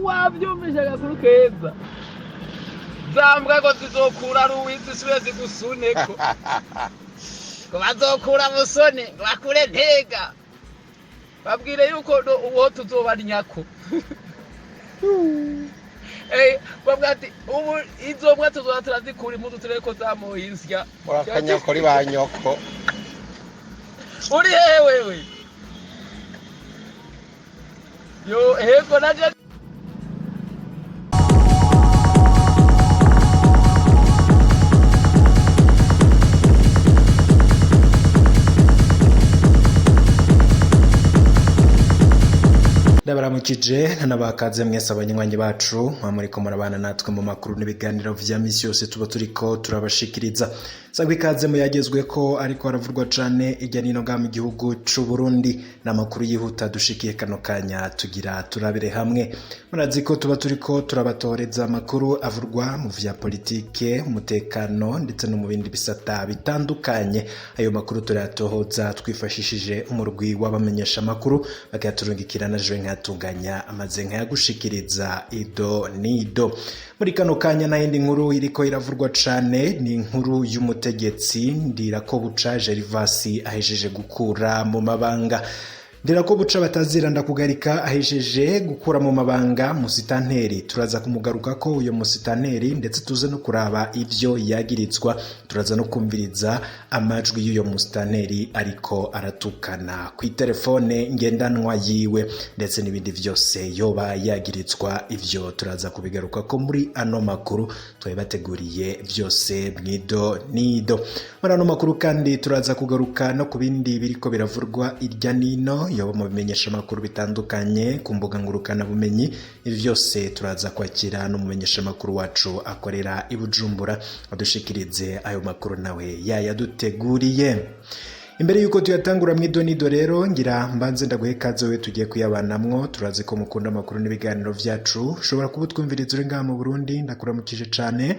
Wavyumvise agakuru keza? Za mbwa ngo zizokura ruwizi zisubire zigusuneko, ngo bazokura Musoni, ngo bakure Ntega. Babwire yuko uwo tuzoba nyako. Bavuga ati ubu izo mbwa tuzoba turazikura impuzu, turebe ko zamoye insya. Murakanyakori ba nyoko. Uri hehe wewe? Yo, hego naje. Ndabaramukije ntanabakaze mwese abanywanyi bacu mwamuriko murabana natwe mu makuru n'ibiganiro vya misi yose tuba turiko turabashikiriza. Sangwa ikaze mu yagezweko ariko haravurwa cane irya nino ngaha mu gihugu c'u Burundi, n'amakuru yihuta dushikiye kano kanya tugira turabire hamwe. Murazi ko tuba turiko turabatoreza amakuru avurwa mu vya politike, umutekano ndetse no mu bindi bisata bitandukanye. Ayo makuru turayatohoza twifashishije umurwi w'abamenyesha amakuru, bakayaturungikira na jewe nkayatunganya amaze nkayagushikiriza ido nido. Muri kano kanya n'ayindi nkuru iriko iravurwa cane ni inkuru y'umutegetsi Ndirakobuca Gervasi ahejeje gukura mu mabanga. Ndirakobuca batazira ndakugarika ahejeje gukura mu mabanga musitanteri. Turaza kumugaruka ko uyo musitanteri, ndetse tuze no kuraba ivyo yagirizwa. Turaza no kumviriza amajwi y'uyo musitanteri ariko aratukana kw'itelefone ngendanwa yiwe, ndetse n'ibindi vyose yoba yagirizwa. Ivyo turaza kubigaruka ko muri ano makuru twabibateguriye vyose mwido nido. Muri ano makuru kandi turaza kugaruka no ku bindi biriko biravurwa irya nino, yoba mu bimenyesha amakuru bitandukanye ku mbuga ngurukana bumenyi. Ibi vyose turaza kwakira n'umumenyesha amakuru wacu akorera i Bujumbura adushikirize ayo makuru nawe yayaduteguriye. Imbere yuko tuyatangura mwidonido rero, ngira mbanze ndaguhe ikaze wewe tugiye kuyabanamwo. Turazi ko mukunda amakuru n'ibiganiro vyacu. Ushobora kuba utwumviriza uri ngaha mu Burundi, ndakuramukije cane.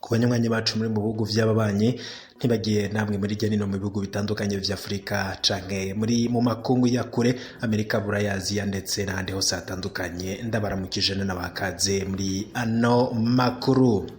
Ku banywanyi bacu muri mu bihugu vy'ababanyi, ntibagiye namwe muri hirya nino mu bihugu bitandukanye vya Afurika canke muri mu makungu ya kure, Amerika, Buraya, Aziya ndetse n'ahandi hose hatandukanye, ndabaramukije n'abakaze muri ano makuru.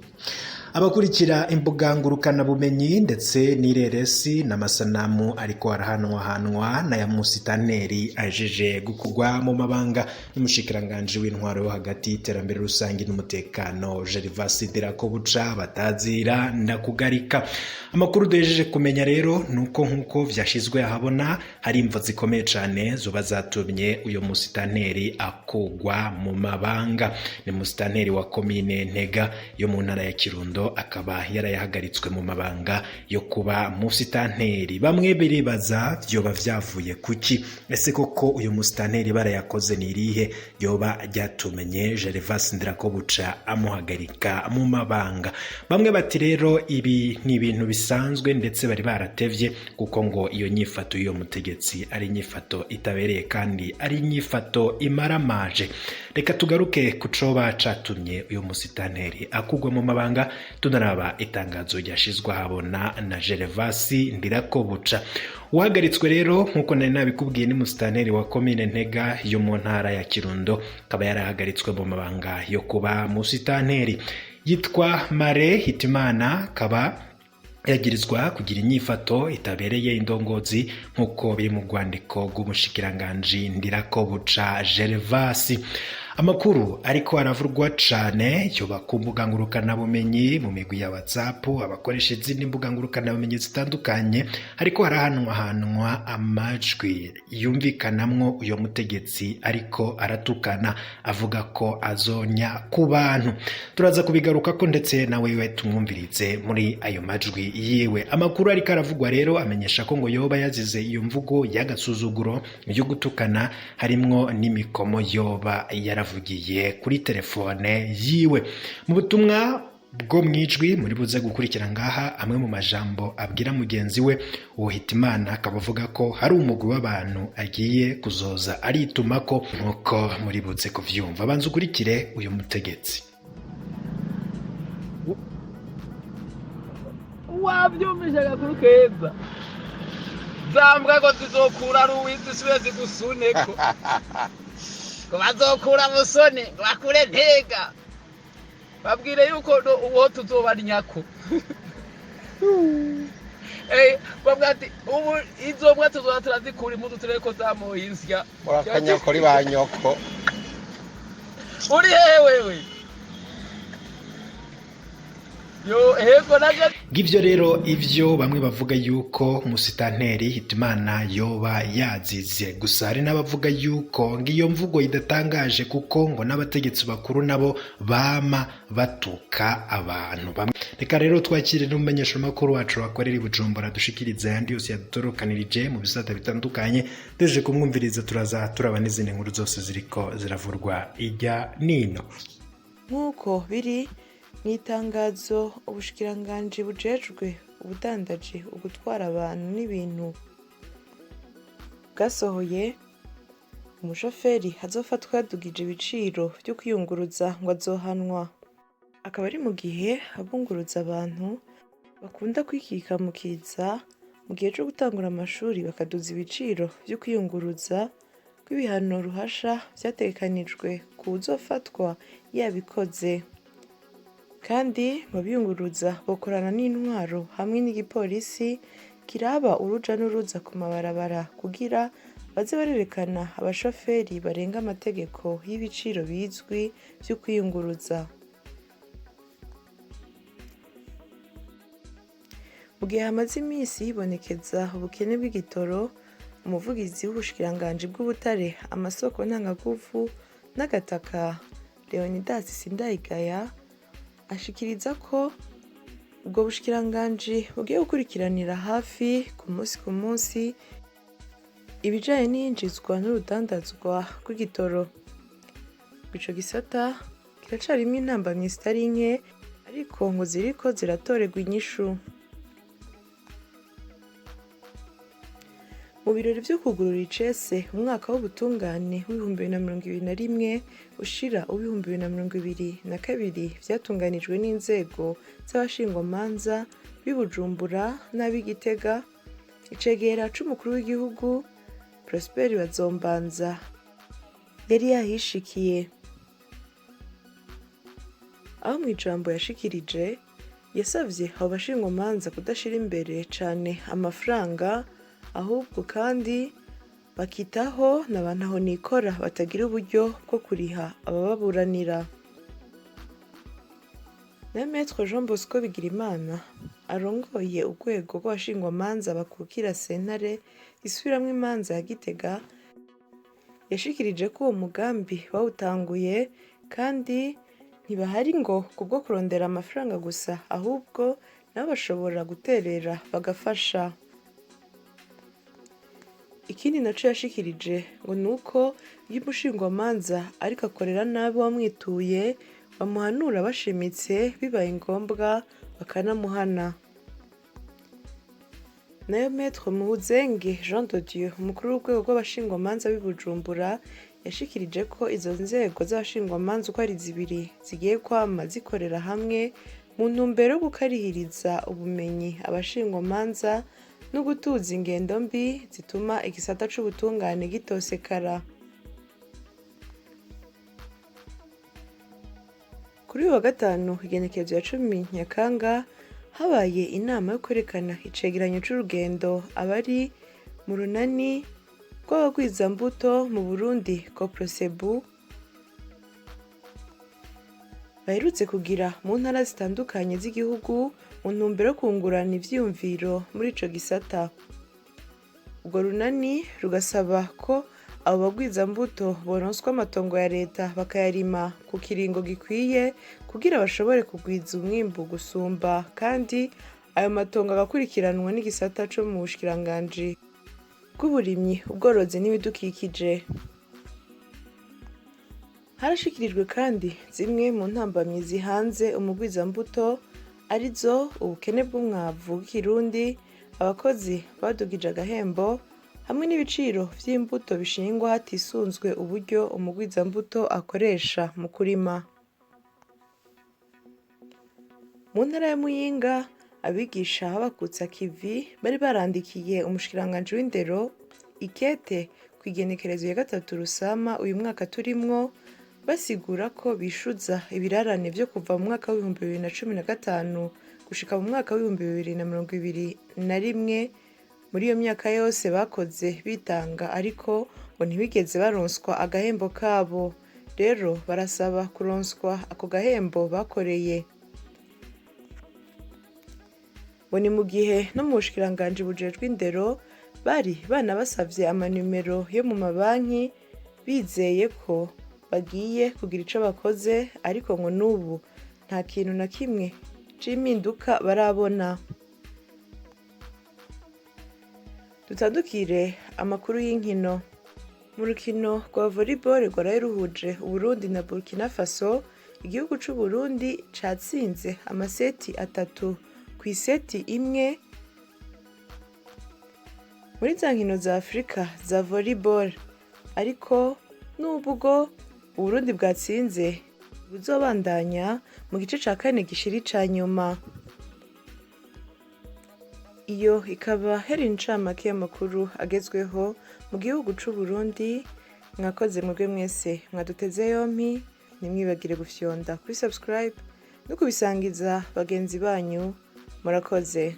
Abakurikira imbuga ngurukanabumenyi ndetse n'ireresi n'amasanamu ariko arahanwahanwa na ya musitaneri ajeje gukurwa mu mabanga n'umushikiranganji w'intwaro yo hagati, y'iterambere rusange n'umutekano, Gervasi Ndirakobuca batazira ndakugarika. Amakuru duhejeje kumenya rero nuko nkuko vyashizwe ahabona hari imvo zikomeye cane zoba zatumye uyo musitaneri akugwa mu mabanga. Ni musitaneri wa komine Ntega yo mu ntara ya Kirundo, akaba yarayahagaritswe mu mabanga yo kuba musitanteri. Bamwe biribaza vyoba vyavuye kuki? Ese koko uyu musitanteri barayakoze ni irihe yoba ryatumenye Gervasi Ndirakobuca amuhagarika mu mabanga? Bamwe bati rero ibi ni ibintu bisanzwe, ndetse bari baratevye kuko ngo iyo nyifato y'uyo mutegetsi ari inyifato itabereye kandi ari inyifato imaramaje. Reka tugaruke ku coba catumye uyu musitanteri akugwa mu mabanga, tunaraba itangazo ryashizwe ahabona na Gervasi Ndirakobuca. Uhagaritswe rero nk'uko nari nabikubwiye ni musitanteri wa komine Ntega yo mu ntara ya Kirundo, akaba yarahagaritswe mu mabanga yo kuba musitanteri. Yitwa Mare Hitimana, akaba yagirizwa kugira inyifato itabereye indongozi nk'uko biri mu rwandiko rw'umushikiranganji Ndirakobuca Gervasi. Amakuru ariko aravurwa cane yoba ku mbuga ngurukanabumenyi, mu migwi ya WhatsApp, abakoresha izindi mbuga ngurukanabumenyi zitandukanye, ariko harahanwahanwa amajwi yumvikanamwo uyo mutegetsi ariko aratukana avuga ko azonya ku bantu. Turaza kubigarukako ndetse na wewe tumwumvirize muri ayo majwi yiwe. Amakuru ariko aravugwa rero amenyesha ko ngo yoba yazize iyo mvugo y'agasuzuguro yo gutukana, harimwo n'imikomo yoba yaravugiye kuri telefone yiwe. Mu butumwa bwo mwijwi muri buze gukurikira ngaha, amwe mu majambo abwira mugenzi we uwo Hitimana, akaba avuga ko hari umugwi w'abantu agiye kuzoza aritumako, nk'uko muri buze kuvyumva. Banza ukurikire uyu mutegetsi. Wavyumvise agakuru keza? Za mbwa ngo zizokura ruwizi zisubire zigusuneko, ngo bazokura musoni, ngo bakure ntega. Babwire yuko uwo tuzoba nyako. Bavuga ati ubu izo mbwa tuzoba turazikura impuzu, turebe ko zamoye insya. Murakanyakori ba nyoko. Uri hehe wewe? Yo hego navyo. Ngivyo rero ivyo bamwe bavuga yuko musitanteri Hitimana yoba yazize. Gusa hari n'abavuga yuko ngiyo mvugo idatangaje, kuko ngo n'abategetsi bakuru nabo bama batuka abantu bamwe. Reka rero twakire n'umumenyeshamakuru wacu wakorera i Bujumbura, dushikiriza ayandi yose yadutorokanirije mu bisata bitandukanye. Duhejeje kumwumviriza, turaza turaba n'izindi nkuru zose ziriko ziravurwa ijya nino. Nk'uko biri mu itangazo ubushikiranganji bujejwe ubudandaji, ugutwara abantu n'ibintu bwasohoye, umushoferi azofatwa yadugije ibiciro vyo kwiyunguruza ngo azohanwa. Akaba ari mu gihe abunguruza abantu bakunda kwikikamukiza mu gihe co gutangura amashuri, bakaduza ibiciro vyo kwiyunguruza, kw'ibihano ruhasha vyategekanijwe ku wuzofatwa yabikoze. Kandi ngo abiyunguruza bokorana n'intwaro hamwe n'igipolisi kiraba uruja n'uruza ku mabarabara, kugira baze barerekana abashoferi barenga amategeko y'ibiciro bizwi vyo kwiyunguruza. Mu gihe hamaze iminsi hibonekeza ubukene bw'igitoro, umuvugizi w'ubushikiranganji bw'ubutare, amasoko ntangaguvu n'agataka, Leonidas Sindayigaya, ashikiriza ko ubwo bushikiranganji bugiye gukurikiranira hafi ku munsi ku munsi ibijanye n'iyinjizwa n'urudandazwa rw'igitoro. Ico gisata kiracarimwo intambamyi zitari nke, ariko ngo ziriko ziratorerwa inyishu. Mu birori vyo kugurura icese umwaka w'ubutungane w'2021 ushira uw'2022 vyatunganijwe n'inzego z'abashingwamanza b'i Bujumbura n'ab'i Gitega, icegera c'umukuru w'igihugu Prosper Bazombanza yari yahishikiye, aho mw'ijambo yashikirije yasavye abo bashingwamanza kudashira imbere cane amafaranga, ahubwo kandi bakitaho na ba ntahonikora batagira uburyo bwo kuriha abababuranira. Na Maître Jean Bosco Bigirimana arongoye urwego rw'abashingwamanza bakukira sentare isubiramwo imanza ya Gitega, yashikirije ko uwo mugambi bawutanguye kandi ntibahari ngo kubwo kurondera amafaranga gusa, ahubwo nabo bashobora guterera bagafasha. Ikindi naco yashikirije ngo nuko iyo umushingwamanza ariko akorera nabi uwamwituye, bamuhanura bashimitse, bibaye ngombwa bakanamuhana. Nayo Maître Muhuzenge Jean de Dieu, umukuru w'urwego rw'abashingwamanza b'i Bujumbura, yashikirije ko izo nzego z'abashingwamanza uko ari zibiri zigiye kwama zikorera hamwe mu ntumbero yo gukarihiriza ubumenyi abashingwamanza no gutuza ingendo mbi zituma igisata c'ubutungane gitosekara. Kuri uyu wa gatanu, igenekerezo ya 10 Nyakanga, habaye inama yo kwerekana icegeranyo c'urugendo abari mu runani rw'abagwizambuto mu Burundi Coprosebu baherutse kugira mu ntara zitandukanye z'igihugu, mu ntumbero yo kungurana ivyiyumviro muri ico gisata. Urwo runani rugasaba ko abo bagwizambuto boronswa amatongo ya leta bakayarima ku kiringo gikwiye, kugira bashobore kugwiza umwimbu gusumba, kandi ayo matongo agakurikiranwa n'igisata co mu bushikiranganji bw'uburimyi, ubworozi n'ibidukikije. Harashikirijwe kandi zimwe mu ntambamyi zihanze umugwizambuto, arizo ubukene bw'umwavu w'ikirundi, abakozi badugije agahembo, hamwe n'ibiciro vy'imbuto bishingwa hatisunzwe uburyo umugwizambuto akoresha mu kurima. Mu ntara ya Muyinga, Abigisha b'abakutsa kivi bari barandikiye umushikiranganji w'indero ikete ku igenekerezo ya 3 Rusama uyu mwaka turimwo, basigura ko bishuza ibirarane vyo kuva mu mwaka w'2015 gushika mu mwaka w'2021. Muri iyo myaka yose bakoze bitanga, ariko ngo ntibigeze baronswa agahembo kabo. Rero barasaba kuronswa ako gahembo bakoreye. Ngo ni mu gihe no mu bushikiranganji bujejwe indero bari banabasavye amanimero yo mu mabanki, bizeye ko bagiye kugira ico bakoze, ariko ngo n'ubu nta kintu na kimwe c'impinduka barabona. Dutandukire amakuru y'inkino. Mu rukino rwa volleyball rwaraye ruhuje Uburundi na Burkina Faso, igihugu c'Uburundi catsinze amaseti 3 kw'iseti 1 muri za nkino za Afurika za volleyball. Ariko nubwo Uburundi bwatsinze, buzobandanya mu gice ca kane gishira ica nyuma. Iyo ikaba yari incamake y'amakuru agezweho mu gihugu c'Uburundi. Mwakoze mwebwe mwese mwaduteze yompi, ntimwibagire gufyonda kuri subscribe no kubisangiza bagenzi banyu. Murakoze.